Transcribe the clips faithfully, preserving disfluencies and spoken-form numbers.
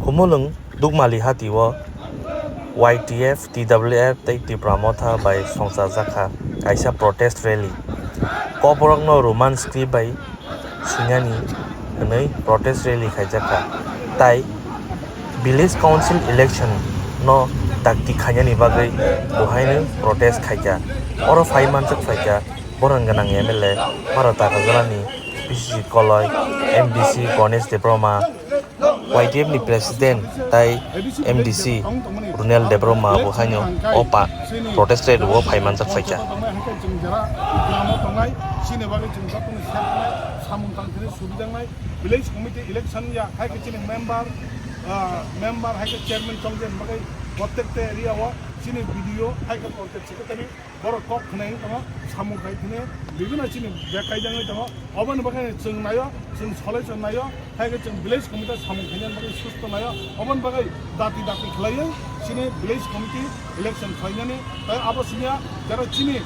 Khumulwng Dukmali hati o Y T F, T W F tei Tipra Motha bai songchajak kha kaisa protest rally. Kokborokno Roman script bai swinani hwnwi protest rally khaijak kha, tai Village Council election no dakti khainani bagwi buhaino protest khaikha. Oro phai manjak phaikha borang gwnang M L A Bharata Kajalani, P C C Koloi, M D C Ganesh Debbarma, Y T F ni president tai M D C Runel Debbarma bo haino o pa protest rally o phai manjak phaikha. Chini bagwi chwng jotono sep nai, samung tang thani subidangnai, village committee election ya, hai khe chini member, ah, member hai khe chairman chongjen bagwi protect area o chini B D O hai khe protect secretary borok kok khwnai wng tongo, samung khai khwnai bibino chini bek kaijagwi tongo. Oboni bagwi chwng naio, chwng solai chwng naio, hai khe chwng village committee samung khainani bagwi susto naio. Oboni bagwi dati dati khlaiwi chini village committee election khlainani, tai abo simiya jara chini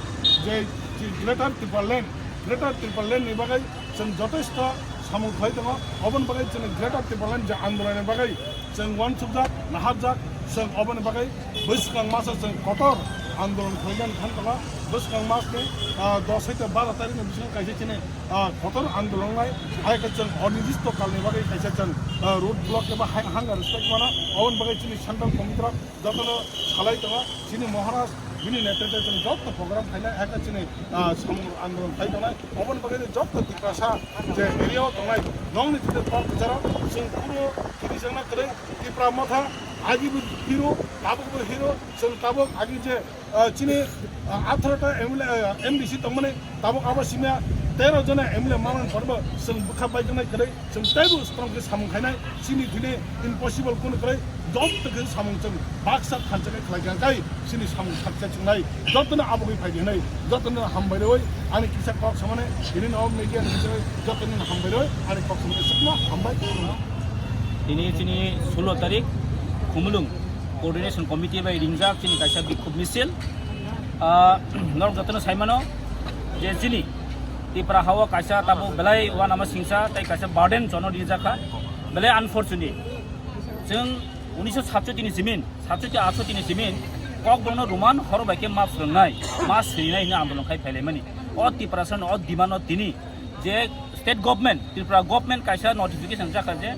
je, je Greater Tipraland, Greater Tipraland ni bagwi chwng jotesto samung khlai tongo. Oboni bagwi chini Greater Tipraland je andolonni bagwi chwng uansukjak, naharjak, chwng oboni bagwi bwskang masa chwng kotor andolon khlainani thang tongo. Bwskang masni, ah, dos hai khe baro tarikni bisingo kaisa chini, ah, kotor andolon nai, hai khe chwng onidisto kalni bagwi kaisa chwng, ah, road block eba hang-, hunger strike mano. Oboni bagwi chini central committee rok jotono salai tongo. Chini Maharaj bini netritwe chwng joto program khainai, hai khe chini, ah, samung andolon khai tongnai. Oboni bagwi joto Tiprasa je area o tongnai, nokni tide kok bwcharok chwng phuru kirijakna kwrwi Tipra Motha, agibo hero, tabukbo hero, chwng tabuk agi je, ah, chini, ah, atharo ta M L A, ah, M D C tongmani, tabuk abo simiya tero jona M L A manang pharbo chwng bwkha baijaknai kwrwi. Chwng teibo strong khe samung khainai, chini thini impossible kunu kwrwi, joto khe samung chwng baksa thansa khe khlai kha, kai chini samung saksa chwngnai, jotono abogwi phai di hinwi, jotono hambai rwi, ani kisa kok samani, tini no media ni bisingwi jotono hambai rwi, ani kok samani sukma hambai. Tini chini sulo tarik Khumulwng Coordination Committee bai ringjak chini kaisa bikhub misil. Ah, norok jotono saimano je chini Tipra hao kaisa tabuk belai uanama singsa tei kaisa burden jono rijak kha, belai unfortunate. Chwng unisho satshoti ni simin, satshoti atshoti ni simin Kokborokno Roman horo bai khe ma phwrwngnai, ma swinai hwnwi andolon khai phailaimani. O Tiprasano o demand no tini je state government, Tripura government kaisa notification jakha je,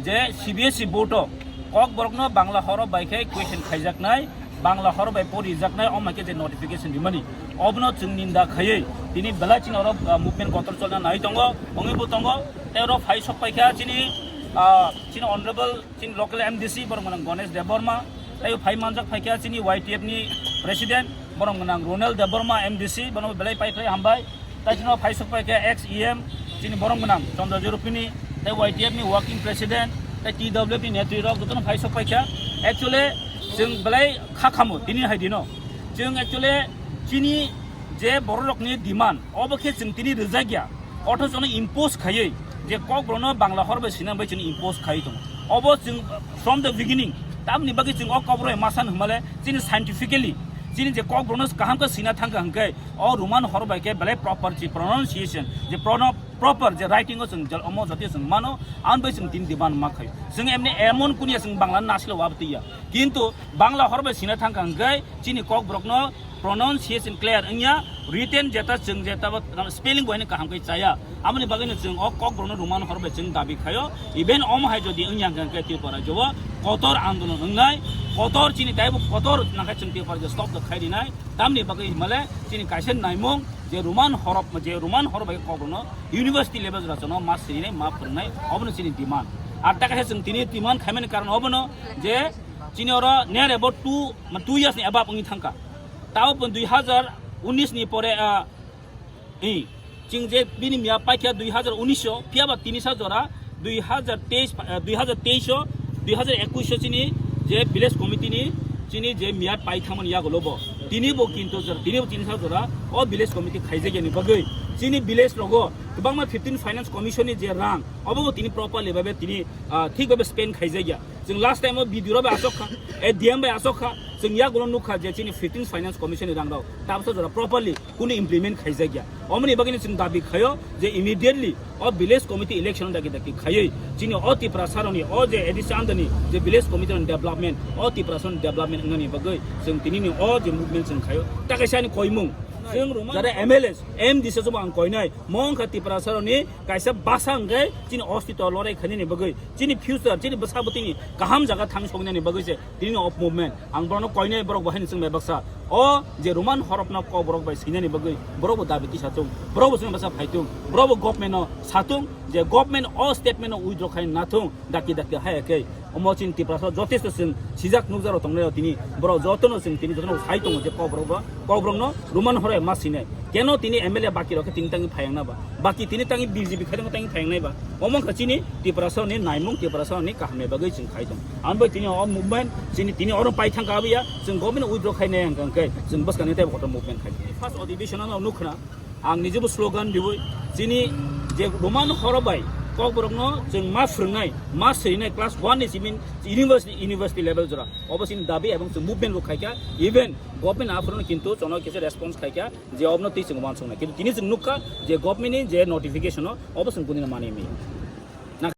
je C B S E board o Kokborokno Bangla horo bai khe question khaijaknai, Bangla horo bai porijaknai, omo khe je notification rimani. Obono chwng ninda khaiwi tini belai chini oro, ah, movement kotor cholna nai tongo, wngwi bo tongo. Tei oro phai sok paikha chini, ah, chini honorable, chini local M D C, borok gwnang Ganesh Debbarma. Tei phai manjak phaikha chini Y T F ni president, borok gwnang Ronel Debbarma M D C, bono belai pai phai hambai. Tai chwngno phai sok pai khe ex E M chini borom gwnang Chandra Jorupini, tei Y T F ni working president, tei T W F ni netri rok jotono phai sok pai kha. Actually, chwng belai kha khamo tini hai dino. Chwng actually chini je borok rokni demand, obo khe chwng tini rwjak ya. Othocho no impose khaiwi je Kokborokno Bangla hor bai sina bai chwng impose khaiwi tongo. Obo chwng from the beginning, tamni bagwi chwng o Kokborok bai ma san hwnmale chini scientifically chini je Kokborokno kaham khe sina thangkha hwnkhe, o Roman hor bai khe belai proper chi pronunciation, je prono-, proper je writing o chwng jal-, omo jati chwng mano, ang bai chwng tin diban ma khai. Chwng emni emon kunia chwng Bangla nasle wab tiya. Kintu Bangla hor bai sina thangkha hwnkhe chini Kokborokno pronunciation clear wngya, written jeta chwng jeta bo spelling bo haino kaham khe chaya. Aboni bagwino chwng o Kokborokno Roman hor bai chwng dabi khaio. Even omo hai jodi wngya hwnkhe Tripura rajyo o kotor andolon wngnai, kotor chini taibo kotor nangkhe chwng Tripura rajyo stop khe khai rinai. Tamni bagwi himale chini kaisa naimung je Roman horof, je Roman horof bai Kokborokno university level jora chwngno ma sirinai, ma phwrwngnai, obono chini demand. Ar ta kaisa chwng tini demand khaimani karon obono je chini oro near about two, two years ni above wngwi thangkha. Tao pon dui hazar unis ni pore, ah, i, chwng je bini miya paikha dui hazar unis o, phiya ba tini sa jora dui hazar teis, ah, dui hazar teis o, dui hazar ekuis o chini je village committee ni chini je miyat pai thangmani yagulo bo. Tini bo kintu jora, tini bo tini sa jora o village committee khaijakya ni bagwi chini village rogo kwbangma fifteen finance commission ni je rang obo bo tini properly babe tini, ah, thik babe spend khaijakya. Chwng last time o B D O bai asok kha, A D M bai asok kha, Chwng yagulo nukha je chini fifteenth Finance Commission ni rangrok tabsa jora properly kunu implement khaijakya. Omoni bagwino chwng dabi khaio je immediately o village committee election dagi dagi khaioi chini o Tiprasaroni o je A D C under ni je village committee ni development, o Tiprasaroni development wngnani bagwi chwng tinini o je movement chwng khaio. Ta kaisa ani koimung. Chwng rwma jara M L As, M D C chwngbo ang koinai. Mo wngkha Tiprasaroni kaisa basa hwnkhe chini ostito lorai khainani bagwi, chini future, chini bwsa bwtwini kaham jaga thang soknani bagwi se tini of movement. Ang borokno koinai, borok bo haino chwng bai baksa. O je Roman horokno kok borok bai swinani bagwi borok bo dabi tisa thung, borok bo chwng baksa phai thung, borok bo government no sa thung je government o statement no withdraw khai na thung, daki daki hai khe. Omo chini Tiprasa jotesto chwng sijak nukjak rok tongnai rok tini borok jotono chwng tini jotono sai tongo je kok borok bo, kok borok no Roman horo ma swinai. Keno tini M L A baki rok khe tini tangi phayang na ba? Baki tini tangi B J P khai tangi phayang nai ba? Omo wngkha chini Tiprasa ni naimung, Tiprasa ni kaham ni bagwi chwng khai tong. Ang bai tini o movement chini tini oro pai thang ka abiya, chwng government withdraw khai nai ang khe chwng bwskang ni tei kotor movement khai. First adhibeshon no nukha na, ang nijebo slogan diwi chini je Roman horo bai kok borok no chwng ma phwrwngnai, ma swinai class one ni simin university, university level jora. Obo chini dabi ebong chwng movement bo khai kha, even government aphuru no kintu chono kisa response khai kha. Je obno twi chwng uansuknai. Kintu tini chwng nukha je government ni je notification o, obo chwng kunino mani mi.